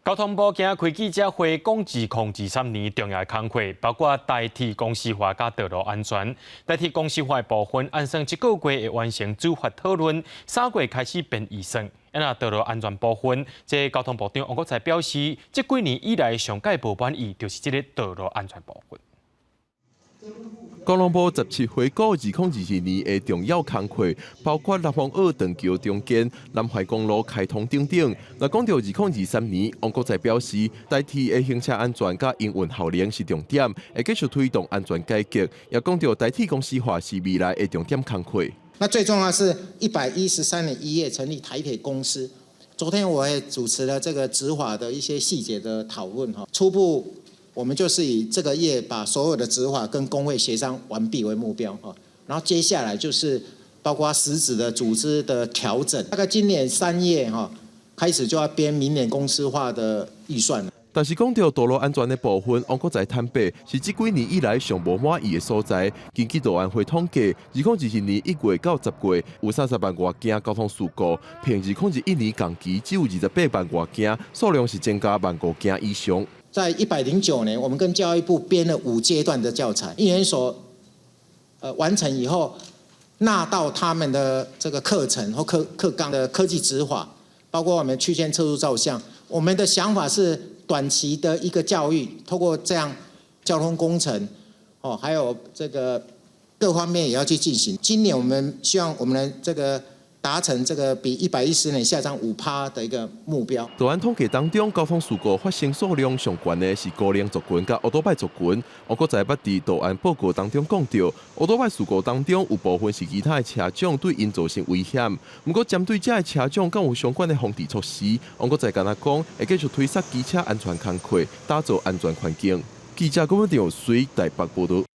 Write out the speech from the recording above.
交通部今開記者會講2023年重要工課，包括台鐵公司化佮道路安全。台鐵公司化的部分，按算這個月會完成主發討論，3月開始編預算。啊，道路安全部分，這交通部長王國材表示，這幾年以來上蓋無滿意，就是這个道路安全部分。交通部17回顧2022年的重要工課，包括南風澳斷橋重建、南環公路開通等等。若講到2023年，王國材表示，台鐵的行車安全佮營運效能是重點，會繼續推動安全改革。也講到台鐵公司化是未來的重點工課。那最重要是113年1月成立台鐵公司。昨天我也主持了這個執法的一些細節的討論哈，初步。我們就是以這個月把所有的執法跟工會協商完畢為目標哈，然後接下來就是包括實質的組織的調整，大概今年3月哈開始就要編明年公司化的預算。但是講到道路安全的部分，王國材坦白是這幾年以來上無滿意的所在。根據道安會統計，2022年1月到10月有30萬外件交通事故，比2021年同期只有28萬外件，數量是增加1萬5件以上。在109年，我們跟教育部編了五階段的教材，一研所完成以後，納到他們的這個課程或課綱的科技執法，包括我們區間測速照相。我們的想法是短期的一個教育，透過這樣交通工程，哦，還有這個各方面也要去進行。今年我們希望我們的這個達成這個比110年下降5趴的一個目標。道安統計當中，交通事故發生數量上懸的是高齡族群佮歐多擺族群。王國材捌佇道安報告當中講著，歐多擺事故當中有部分是其他的車種對𪜶造成危險。毋過針對這个車種，敢有相關的防治措施？王國材敢若講，會繼續推捒機車安全工課，打造安全環境。記者郭文長隨台北報道。